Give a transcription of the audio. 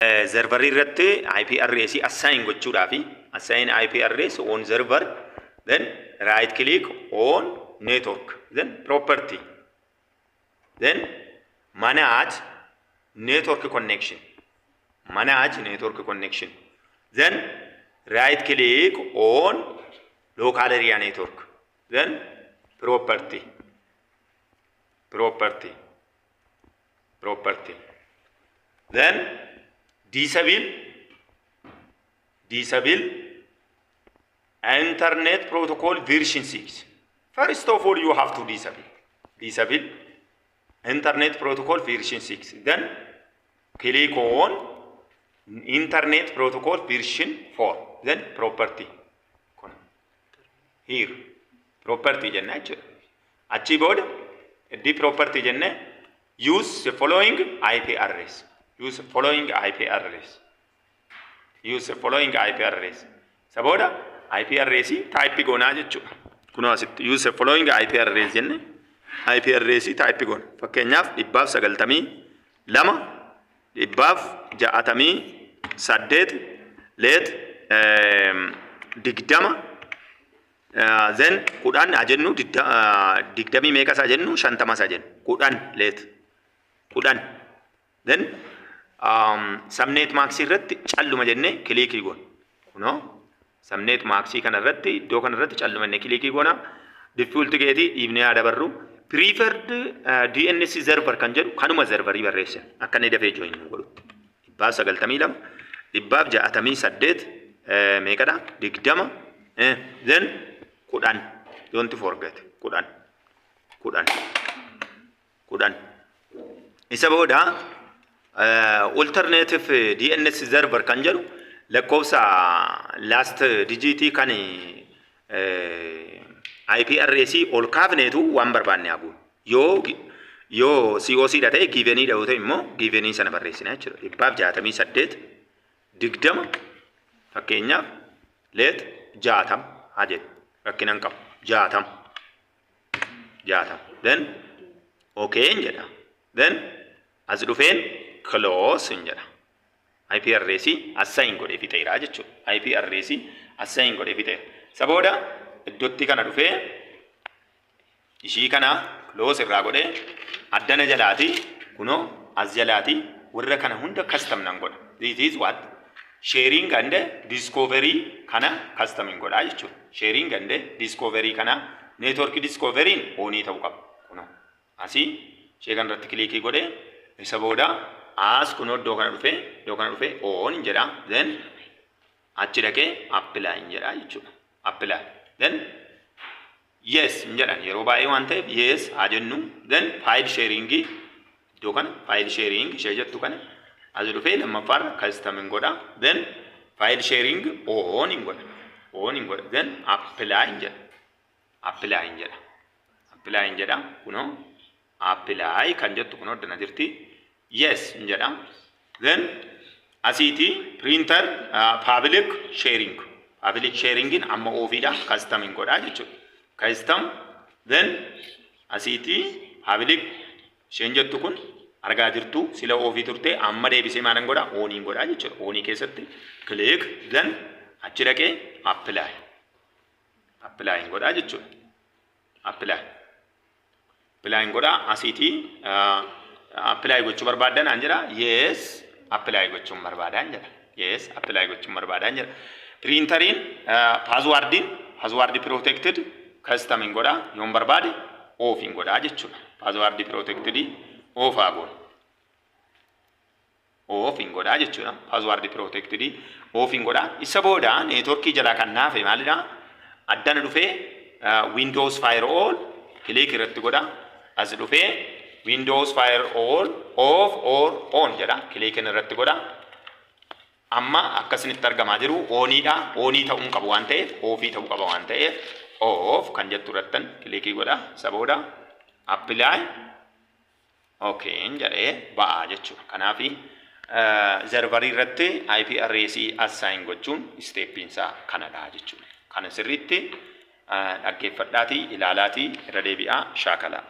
Serverii irratti IP address assign gochuudhaafi, assign IP address on server, then right click on network, then property, then manage network connection, manage network connection, then right click on local area network, then property, property, property, then disable, disable Internet Protocol version 6. First of all, you have to disable, disable Internet Protocol version 6, then click on Internet Protocol version 4, then property here, property jenna jechuudha. Achii booda iddii property jenne, use the following IP address, use the following IP address, use the following IP address. Isa booda IP address type goonaa jechuudha. Kunoo asitti use the following IP address jenne, IP address type goona. Fakkeenyaaf 192.168 let 20, then 10 haa jennu, digdamii meeqa isaa jennu, 50 isaa jennu, 10, let 10. Then subnet maskii irratti calluma jennee clickii goona. Kunoo subnet maskii kana irratti, iddoo kana irratti calluma jennee clickii goona. Default gateway dhiibnee haa dabarru. Preferred DNS server kan jedhu kanuma serverii barreessan akka inni dafee join nu godhutti. 192.168 meeqadha? 20, then 10. Don't forget, 10, 10, 10. Isa booda alternative DNS server kan jedhu lakkoofsa last digitii kan IP address ol kaafneetu waan barbaanne haa goonu. Yoo COC dha ta'e, givenii dha yoo ta'e immoo givenii sana barreessina jechuudha. 168, 20, fakkeenyaaf let 60 haa jedhu, rakkina hin qabu, 60, 60, then okay jedha. Then as dhufeen close hin jedha. IP address assign godhee fixeera jechuudha. IP address assign godhee fixeera. Isa booda iddootti kana dhufee ishii kana close irraa godhee, addana jalaati, kunoo as jalaati warra kana hunda custom nan godha. This is what sharing and discovery kana custom hin godha jechuudha. Sharing and discovery kana, network discovery onii ta'uu qaba. Kunoo asii ishee kana irratti clickii godhee, isa booda as kunoo iddoo kana dhufee on jedha, then achi dhaqee apply jedha jechuudha. Apply, then yes hin jedhan yeroo baay'ee waan ta'eef yes haa jennu. Then file sharing, iddoo kana file sharing ishee jettu kana as dhufee lammaffaarra custom hin godha, then file sharing on hin godha, on hin godha, then apply hin jedha, apply hin jedha, apply hin jedha. Kunoo apply kan jettu kunoo addana jirti. Yes hin jedha. Then asiiti printer public sharing, public sharingin amma offiidha, custom hin godha jechuudha. Custom, then asiiti public isheen jettu kun argaa jirtu, sila offii turte, amma deebisee maalan godha? Oniin godha jechuudha. Onii keessatti click, then achi dhaqee apply, apply hin godha jechuudha. Apply, apply hin godha. Asiiti apply gochuu barbaaddan an jedha. Yes, apply gochuun barbaadaan jedha. Yes, apply gochuun barbaadaan jedha. Printeriin passwordiin password protected custom hin godha, yoon barbaade off hin godha jechuudha. Password protected off haa goonu. Off hin godha jechuudha. Password protected off hin godha. Isa booda networkii jalaa kan naafe maalidha? Addana dhufee Windows Firewall click irratti godha. As dhufee Windows Firewall off or on jedha. Click irratti godha. Amma akkasinitti argamaa jiru oniidha. Onii ta'uu qabu waan ta'eef, offii ta'uu qaba waan ta'eef, off kan jettu irrattan clickii godha. Isa booda apply, okay jedhee ba'aa jechuudha. Kanaafi serverii irratti IP address assign gochuun steppiin isaa kanadha jechuudha. Kana sirriitti dhaggeeffadhaatii ilaalaatii irra deebi'aa shaakalaa.